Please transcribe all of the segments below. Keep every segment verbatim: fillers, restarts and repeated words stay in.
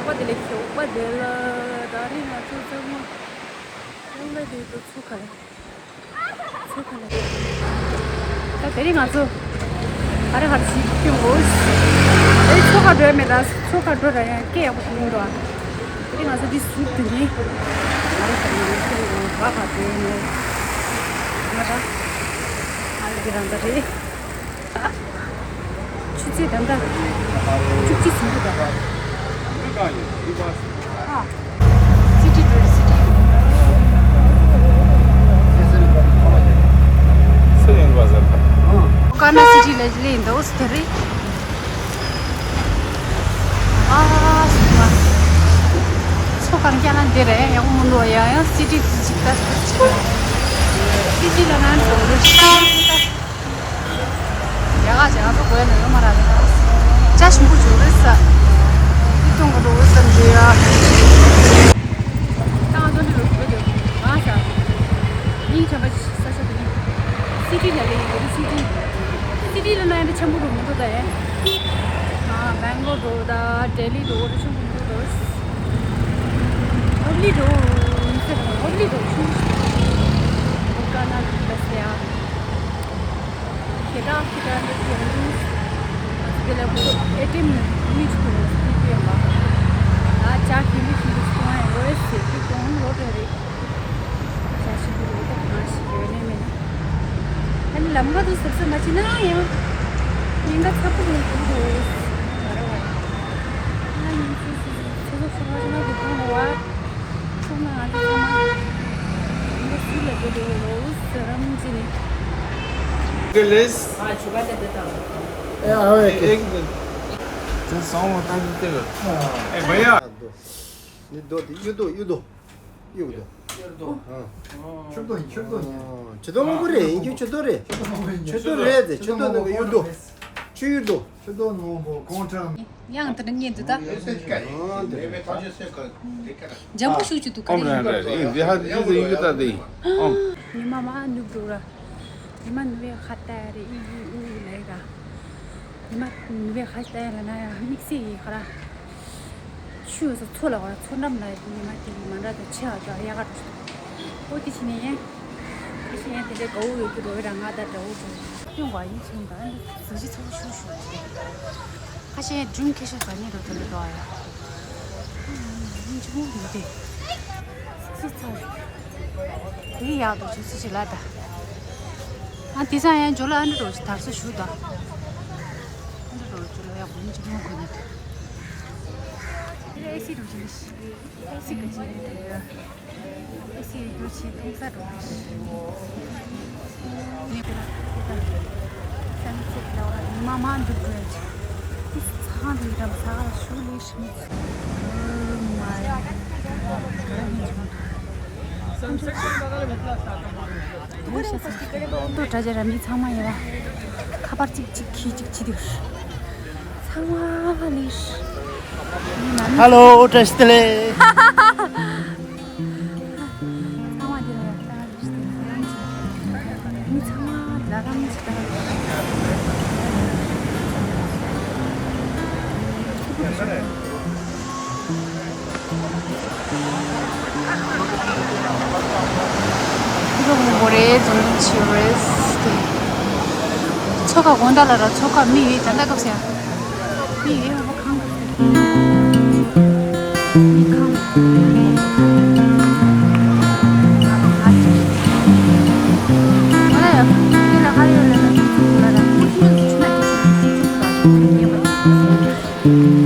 པ་དེ་ལས་ཁྱོད་པ་དེ་ལ་ད་རིང་ང་ཚོ་ཚང་མ་ཚང་མ་དེ་ཚོ་ཚུགས་ཁ་ལ། ཚོ་ཁ་ལ། ད་དེ་རིང་ང་ཚོ་ག་རེ་ག་རེ་ཞིག་སྐྱོན་དགོས། དེ་ཚོ་ཁ་འགྲོ་ཡ་མེད། ད་ཚོ་ཁ་འགྲོ་ར་ཡང་སྐད་ཡག་པོ་ཞིག་ཡོང་འདུག་ཨ། དེ་རིང་ང་ཚོ་འདི་ཟུར་དུ་ནི་ག་རེ་ག་རེ་ཡང་སྐྱོན་དགོས། ག་ག་འགྲོ་ཡ་མེད། ང་ད་ཨ་ལི་གི་རང་ད་རེད། ཆུ་ཚོད་ད་ལྟ་བཅུ་གཅིག་ཟིན་འདུག་ད། ཨ། སི་ཊི་འགྲོ་རེད། སི་ཊི། སི་ཡན་བ་ཟེར་ད། ཀ་ན་སི་ཊི་ལ་སླེབས་འདུག་ཟེར་རེད། ཨ་སི་མ། མཚོ་གངས་རྒྱ་ན་འདི་རེད། ཡག་མོ་འདུག་ཡང་ཡང་སི་ཊི་ཅིག་ལྟ་ཟེར་ཅིག་རེད། སི་ཊི་ལ་ང་ཚོ་རེ་ཤ་ཡག་ག་ཅིག་ང་ཚོ་དགོས་ནི་ཡོད་མ་རེད། ཅ་ཞིམ་པོ་བྱུང་རེད་ས། ཨི་ཏོང་གི་འགྲོ་བསམ་གྱི་ཡ། ད་ང་ཚོ་འདི་རུ་འགྲོ་འདོད་ང་ས། སྙིང་བྱམས་པ་ཞིག་ས་ཆ་དེ་ནི། སི་ཊི་ལ་ལས་ཡིན་གྱི་རེད། སི་ཊི། སི་ཊི་ལ་ན་ཡང་འདྲ་ཆེན་པོ་རུ་མི་འདུག་ད་ཡ། ཨ། སྦེང་ལོར་འགྲོ་ད་ལྡི་ལི་འགྲོ་འདྲ་ཆེན་པོ་མི་འདུག་ད། ཧོབ་ལི་འགྲོ་ཡིན་ཟེར། ཧོབ་ལི་འགྲོ་ཆུང་ཆུང་། ཀ་ན་ལ་སི་ཡ། ཁྱེད་རང་ཁྱེད་རང་ལ་ཁྱེད་རང་། ང་ཚོ་དེ་ལ་ཁོ་ཚོ་ཨེ་ཊི་ཨེམ་མི་ཅིག་ཁོ་ཚོ་སྐྱིད་པོ་ཡིན་པ། ད་ཇ་ཞིམ་པོ་ཞིམ་པོ་ཞིག་གཏོང་ཡ་ཡོད་ཟེར་གྱི་གཏོང་ལོ་དེ་རེད། ཇ་ཞིམ་པོ་ཡོད་ད་གང་ཞིག་ཡོད་ནས་མེད་ན། ཨ་ནི་ལམ་ཁ་དུ་ཟབ་ཟབ་མ་བྱེད་ན་ཡང་། ཉེན་ཁ་ཚ་པོ་ཡོད་འདུག་ཟེར་བ་རེད་བ། ང་ཉིན་ཚེ་ཚེ་ཚེ་ཚོགས་ཚོགས་མ་བྱེད་ན་དུ་གཏོང་ལོ་བ། ཚང་མ་ང་ཚོ་ཚང་མ་འདི་སུ་ལ་འགྲོ་འདོད་ལོ་ཟེར་རམ་ཅི་ནི། गैस। हाँ, छुपा देते था। ए, आओ, एक, एक एक दिन। चल, सौ होता है, देते हो। हाँ। ए, भैया। दो। नहीं, दो, ये दो, ये दो। ये दो। ये दो। हाँ। छुप दो, छुप दो। हाँ, छुप दो, वो रे, इनके छुप दो रे। छुप दो, वो रे। छुप दो रे, छुप दो, छुप दो, ये दो। छुप दो। छुप दो, नो, वो कौन सा? ཡང་དེ་ཉན་དུ་ད། ཡང་དེ། འཇམ་པོ་ཞུ་རྒྱུ་འདུག་ག་རེ་ཡིན། ཨོམ་ར་ར་ཡིན། འདི་ཧ་འདི་ཚོ་ཡིན་གི་ད་འདི། ཨོམ། ཉི་མ་མ་ནུབ་འགྲོ་ར། ཉི་མ་ནུབ་ཡ་ཁ་ཏ་རེ་ཨི་ཨི་ཨུ་ཨུ་ལ་ཡི་ར། ཉི་མ་ནུབ་ཡ་ཁ་ཏ་ལ་ན་ཡ་དམིགས་བསལ་ཡི་ཁ་ར། ཆུ་ཡོད་ས་མཚོ་ལ་བ་མཚོ་འགྲམ་ལ་ཉི་མ་དེ་གི་མ་འདྲ་དང་ཆེ་བ་དང་ཡག་ག་འགྲོ་ཞིག་ཨོ་དེ་ཕྱི་ནས་ཡན། ཁ་ཤས་ཡན་དེ་འདྲའི་དགའ་བོ་ཡོད་ཀྱི་རོ་ཡི་ར་ང་ད་དགྲ་བོ་དགོས། སྟོན་པ་ཡིན་ཆུང་དང་འདི་གཟི་བརྗིད་ཚ་བོ་ཤུ་ཤུ་ཡོད་ཀྱི། ཁ་ཤས་ཡན་སྒྲུང་ཁེ་ཤོར་བ་ཉིད་རོ་དེ་འདྲ་འགྲོ་ཡ། ཡིན་ཆུང་ཡོད་དེ། སུ་ཚ། དེ་ཡག་ཏུ་ཆུ་སུ་ཞིག་ལ་ད། ཨ་དེ་སང་ཡན་ཇོ་ལ་ཨ་འདྲ་རོ་ཞིག་དར་སོ་ཞུ་ད། ཨ་འདྲ་རོ་ཇོ་ལ་ཡག་པོ་ཡིན་ཆུང་གོ་ནི་ད། དེ་ཨེ་སི་རུ་ཅི་ལི་ཤི། ཨེ་སི་ག་ཅི་རེད། ཨེ་སི་རུ་ཅི་གཏོང་ས་རུ་ཤི། ངས་ཀྱི་ལ་ཀྱི་ད། སན་སེ་ཊི་ལ་བ་ཉི་མ་མ་འདུག་གི་རེད། ཏི་ཚང་དེ་རམ་ས་ག་ལ་ཤུ་ལི་ཤི་མི་ཚུ། ཨོ་མའི་ག་ར་ཉན་ཆུང་། ཏོ་དྲ་རྒྱ་ར་མི་ཚང་མ་ཡིན་ལ། ཁ་པར་གཅིག་གཅིག་གིས་གཅིག་བྱེད་དུས། ཚང་མ་ལས། ཧ་ལོ། བཀྲ་ཤིས་བདེ་ལེགས། ཚང་མ་འདི་ལ་ཡག་ལྟ་ག་ལས། མི་ཚང་མ་ལ་རམ་ཅིག་ལྟ་ག་ལས། འདི་ག་མང་པོ་རེད། འཛོམས་འཛོམས་བྱེད་རེད་དེ། མཚོ་ཁ་དགོང་དག་ལ་ར་མཚོ་ཁ་མི་ཡོད་ད་ལྟ་སྐབས་སུ་ཡ། མི་ཡོད་འོ་གང་ག་ཟེར། མི་གང་། ང་ལ་ཡ་འདི་ལ་ཧ་ཡོད་ལ་ན་ཚུགས་ལ་ར་ཁུ་ཁུ་ཆུ་ན་ཁུ་ཆུ་ན་ཁུ་ཆུ་ན་ཁུ་ཆུ་ན།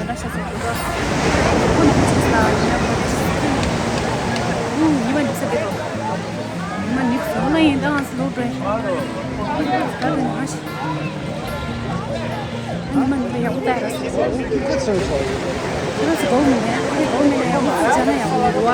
ལ་ཤ་ཚ་གི་རོ། ཁོ་ནི་ཚིག་ས་ཡིན་ན་ཁོ་ནི་ཉི་མ་ནི་ས་གི་རོ། ཉི་མ་ནི་ས་ལ་ཡིན་དང་སློབ་གྲྭ་ཡིན། ད་དུང་ཉི་མ་ཞིག་ཉི་མ་ནི་ཡག་པོ་ལྟ་ཡག་སོ་སོ། ཁྱེད་རང་ཚོ་གོ་མི་ནས་ཁོ་རེ་གོ་མི་ནས་ཡག་པོ་ཚིག་བྱ་ན་ཡག་པོ་མི་འདུག་བ།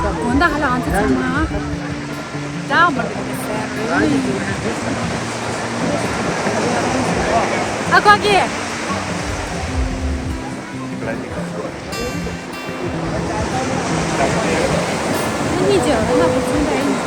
དགོང་དག་ཧ་ལ་ང་ཚོ་ཚང་མ་འདྲ་མི་འདུག་ཟེར། ཨ་ཀོ་ཀེ། ཨ་ནི་ཅི་ར་ན་བུ་ཚང་འདྲ་ཡིན།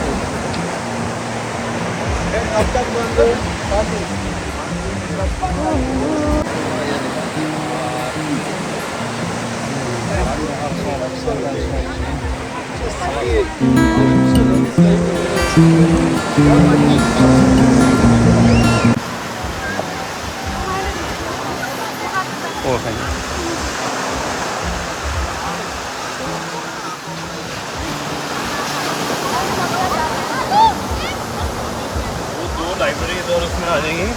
वो दो लाइब्रेरीज और उसमें आ जाएंगे।